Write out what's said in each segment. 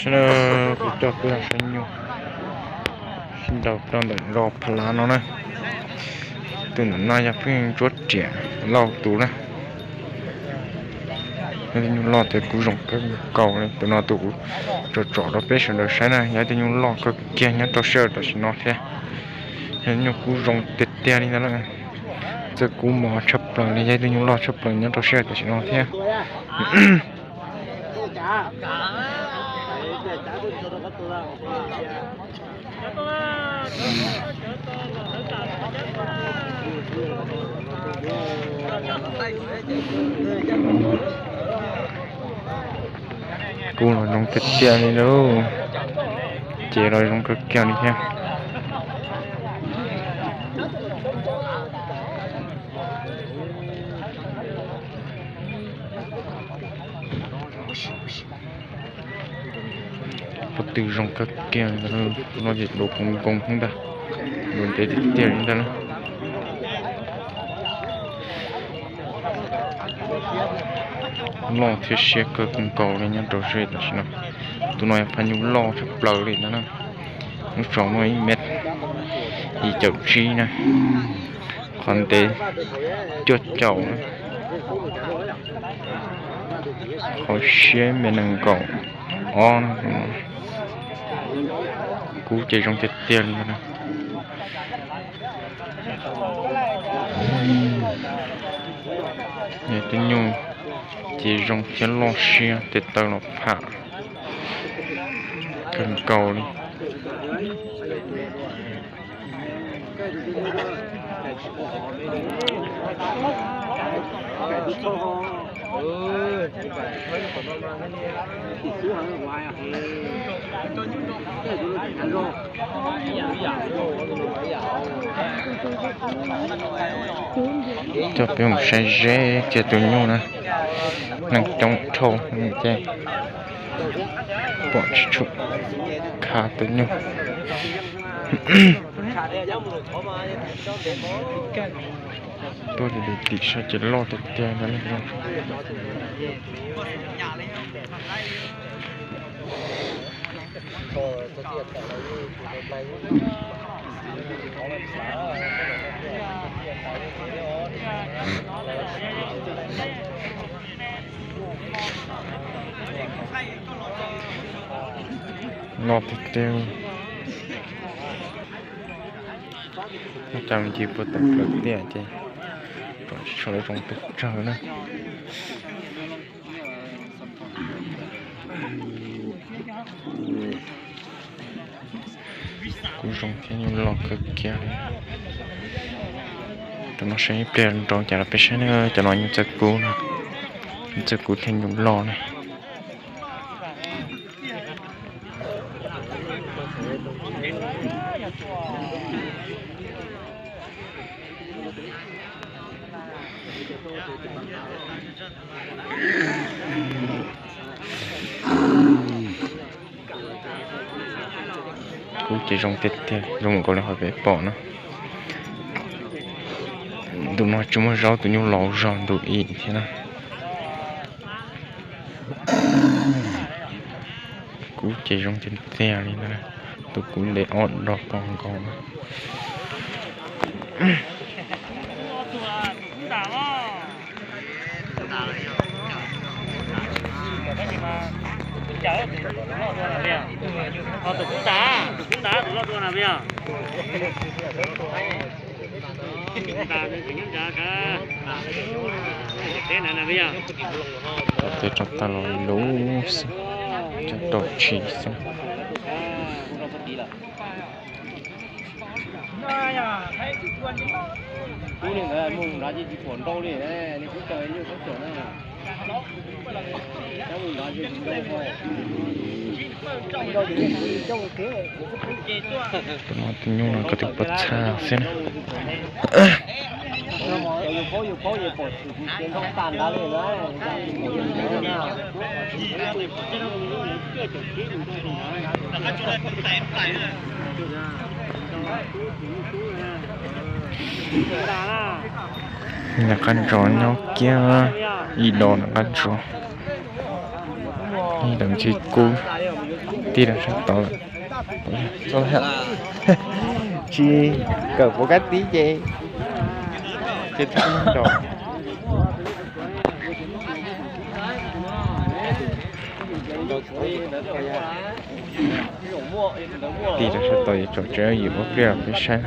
Sawv daws, kuv coj peb los saib nyuj sib nraus rau ntawm zos Pha Lav no na. Tus ntawm no yog pheej ntsuab riam lauj tus na. Yog tus nyuj loj thiab kub zoo kawg nkaus li. Tus no tus kuv tsom tsom rau peb sawv daws saib na, yog tus nyuj loj kawg kiag nyob rau sij hawm tam sim no thiab. Yog tus nyuj kub zoo tiag tiag li ntawd na. Txawj kub mos tshaj plaws li, yog tus nyuj loj tshaj plaws nyob rau sij hawm tam sim no thiab. Kub los zoo tiag tiag li lauj, ces los zoo kawg kiag li thiab. Pob tw zoo kawg kiag li ntag, no ces duav koov nkoos ntag, duav ntev tiag tiag li ntag na. Loj thiab siab kawg nkaus li nyob rau sij hawm tam sim no. Tus no yog phaj nyuj loj tshaj plaws li ntag na. Lub txoj muaj ib mev yim caum tsib na, qhov ntev cuaj caum na, qhov siab mev nees nkaum ob na. Kub ces zoo tiag tiag li ntag na. Yog tus nyuj ces zoo thiab loj siab, tes taw los pham kawg nkaus li. Coj peb mus saib ze kiag tus nyuj na. Neeg coob dhau ces pom tsis tshua khav tus nyuj. Tuaj tim tim saib ces loj tiag tiag ntag na. Loj tiag tiag. Ua cas me ntsis puag tom plawv tiaj ces tsom tsis tshua zoo pes tsawg na. Kub zoo thiab nyuj loj kawg kiag li. Tus no saib ib pliag nrau cas los peb saib na, cov no nyuj txawj kub na, nyuj txawj kub thiab nyuj loj na. Kub ces zoo tiag tiag, zoo nkaus li qhov peb pom na. Ntu no tsis muaj zaub, tus nyuj laus zog ntu ib thiab na. Kub ces zoo tiag tiag li ntag, tus kub ntev ob dos pog nkaus na. Tej rau tag los lub xwb, cov rau tshis xwb. Tus no tus nyuj no koj twb pov txha xwb na. Nram qab ntsos nyob kiag ib do nram qab ntsos. Ib tug tsis kub tig rau sab tod lawm. Tsis kawm puas kab tib ces, ces tib nrog. Tig rau sab tod yuav tsum tsev yim ua pliaj los peb saib.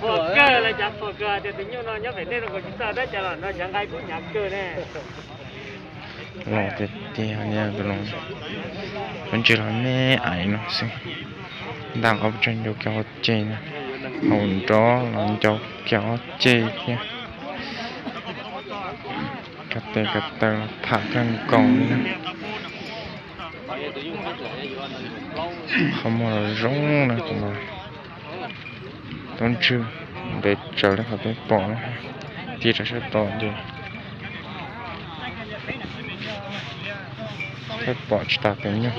Phuam kawg los cas phuam kawg tias tus nyuj no nyob pem nej no kuv tsis txawj dab tsi los no xyov nqaij kub hnyav kawg ne. Los tiag tiag, tus no, tus ntsis los me aiv no xwb. Nta qhov tseem ncaus kiag ob ceg na, hauv nrob los ncaus kiag ob ceg thiab. Ko tes ko taw los pham kawg nkaus li na. Qhov muag los zoo na tus no. Tub ntswg ntev tsawv li qhov peb pom na, tig rau sab tod ces peb pom tsis tas tus nyuj.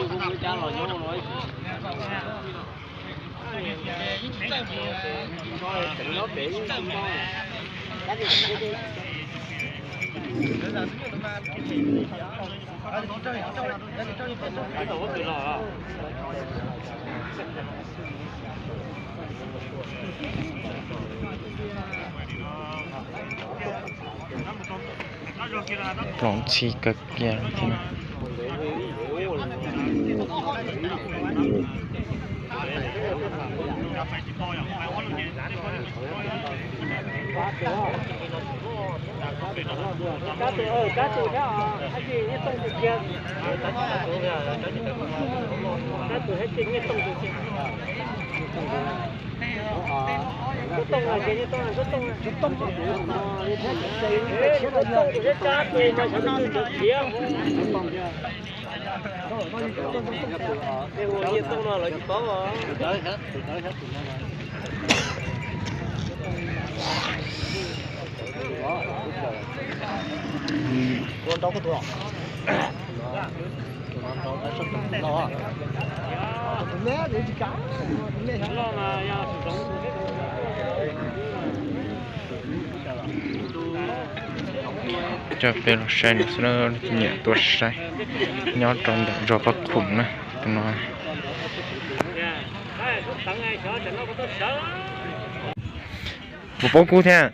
Ploov ntxhi kawg kiag thiab. Coj peb los saib no xwb, nyiam tuaj saib, nyob rau ntawm zos Paj Khoom na, tus no. Puas paub kub thiab?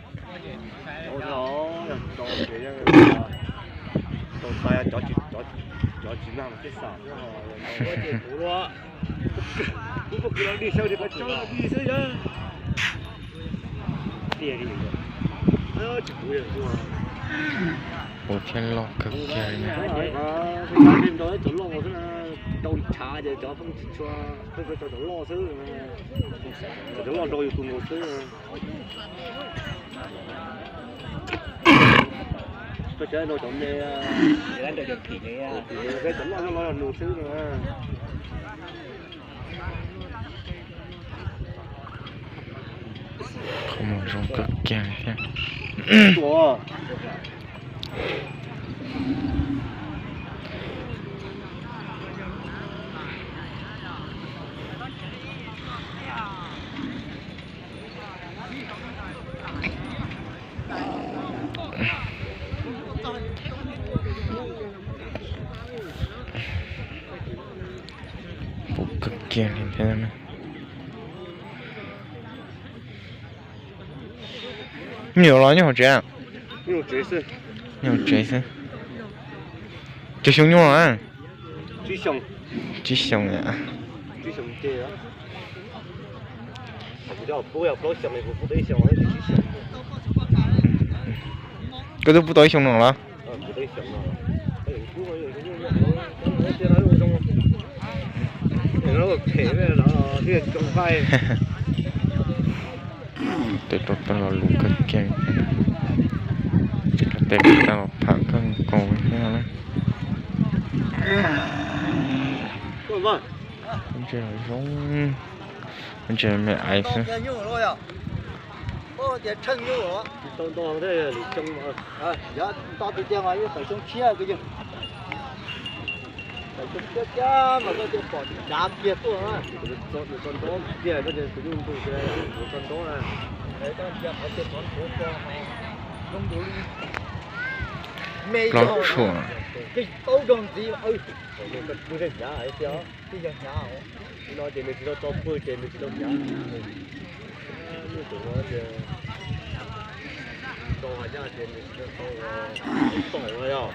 Ua thiab loj kawg kiag li na. Cov loj loj nus xwb. Qhov muag zoo kawg kiag li thiab. Puv kawg kiag li thiab. Nyuj los nyob hauv tsev? Nyob hauv tsev xwb. Cov xyoo nyuj los? Tsib xyoo. Koj twb pub tau ib xyoo no los? Tes rau tau los luv kawg kiag, tes rau tau los pham kawg nkaus thiab na. Ntses los zoo, ntses me aiv xwb. Nto tiag mas koj tias pom dav kiag tuaj na. Nws txo ntob tiag, koj tias tus nyuj ntuj tiag, nws txo ntob na. Plaub tshuam. Keej tau nrog ntxiv, koj pw tej hnyav tiag, tej yog hnyav. Ib no ces nws tsis tau txo pw ces nws tsis tau hnyav. Nyuj tus no ces txo hais tias nws tsis tau txo, txo no yog.